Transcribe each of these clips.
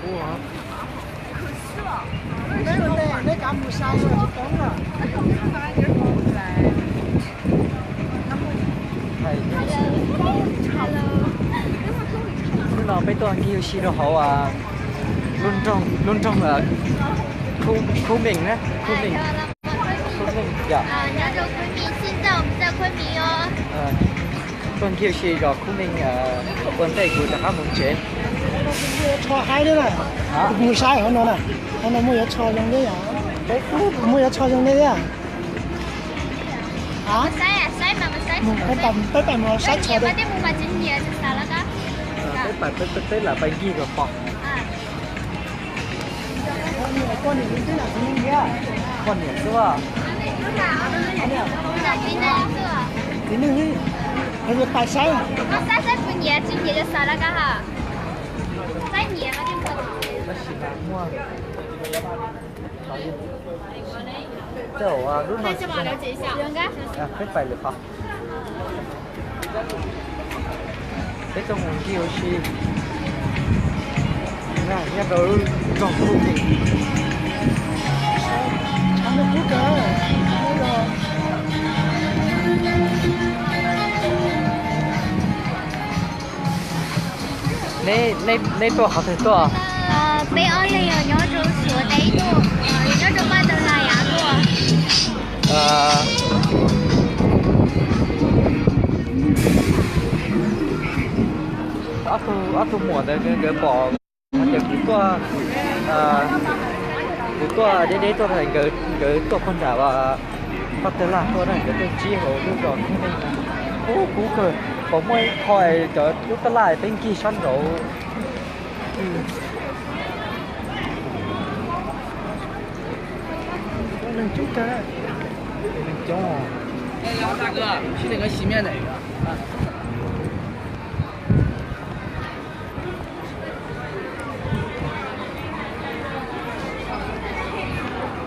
Ua, neb ua ntej neb kav mus sai tsis tau lawm. Hnub no peb tuaj nkig ua si rau hauv lub nroog, lub nroog Khub Meej na, Khub Meej, Khub Meej yom. Tuaj nkig ua si zos Khub Meej ua ntej kuv rov qab mus tsev. Tsho haib thiab na. Mus saib hauv no na, hauv no muaj yuav tsho zoo thiab yom. Muaj yuav tsho zoo thiab. Peb pais mus saib tsho. Peb pais, peb lam pais nkig kom pom. Poj niam xwb. Txiv neej, pais saib. Tab sis mas muaj, tej zaum lub no, peb pais lwm qhov. Peb tuaj mus nkig ua si nyob rau lub nroog Khub Meej. Neb tuaj qhov twg tuaj? Peb ob leeg nyob rau Suav teb tuaj, nyob rau Paj Tawg Laj av tuaj. Ob tug muam ntawd nkawd pom ces kuv tuaj, kuv tuaj deb deb tuaj, nkawd tuaj puag nram Paj Tawg Laj tuaj na, nkawd tuaj ntsib hauv lub zos Khub Meej. Ub, kub kawg, pom muaj ib qho cov lub tab laj peb nkig sab nraud. Neeg coob kawg. Neeg coob.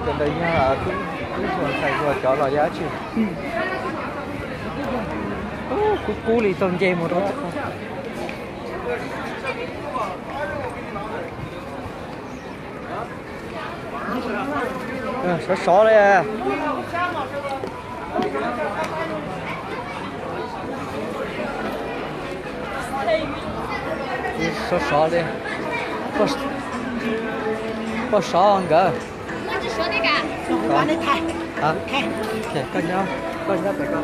Cov ntawd yog tub hluas ntxhais hluas cov los yog dab tsi? Kub kub li tau nce mus rau. Sov sov li. Sov sov li. Koj sov nkawd. Koj nyob, koj nyob pem ko.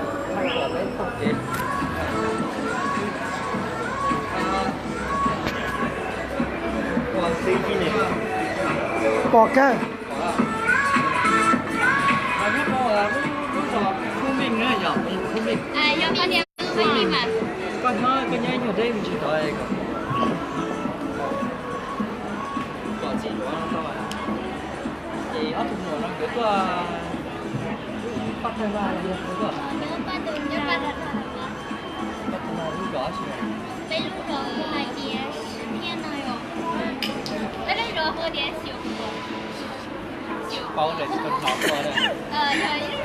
Pom kawg. Koj nyob, koj nyob ib nyuag deb me ntsis tod kom txij yuav tau. Ces ob tug muam no nkawd tuaj lub Paj Tawg Laj los yog nkawd tuaj? Paj Tawg Laj lub zos tsis? Peb lub zos hais tias Sib Phiaj no yom. Peb lub zos hu tias Xyum. Tsis paub lawm, tsis tau hnov ua lawm.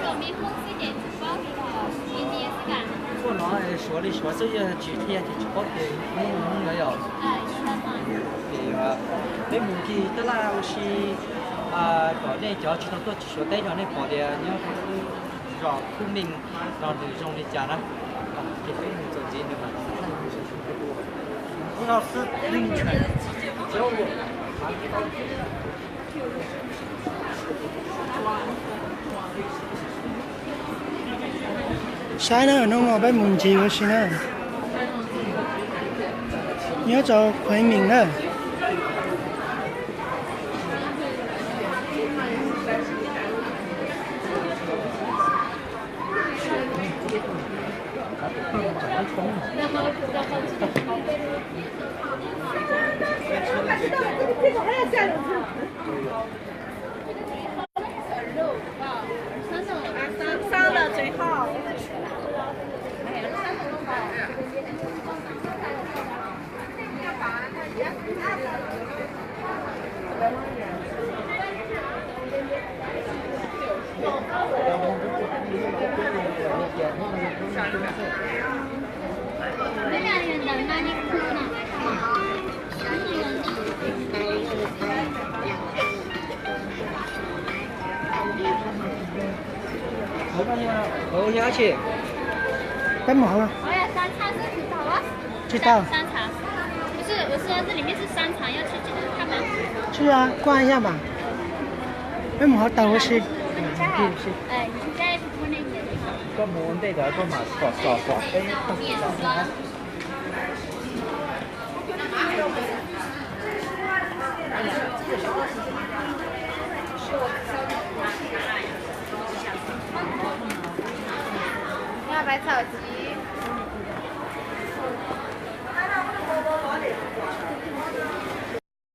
Yog ib lub zos me Hmoob xwb ces tsis paub li os, ib tias xwb kam. Tuaj no Suav li Suav xwb, yog tsis qhia ces tsis paub tias Hmoob no yom. Ces peb mus nkig tab laj ua si kom nej cov tsis tau tuaj Suav teb no nej pom tias nyob rau lub zos Khub Meej no nws zoo li cas na. Ces peb mus txuas ntxiv nws mas. Saib na, hnub no peb mus ncig ua si na. Nyob rau Khuev Meem na. 我问一下，阿姐， Peb mus hauv los? 我要三餐是知道啊。 Tsis tau. 三餐。不是，我说这里面是三餐，要去吃他们。 Tsis, kuaj ib yam mas. Peb mus hauv tau huv si. 哎，你在那个地方。 Koj mus ua ntej tod koj mam xom xom xom peb tog kuv tau.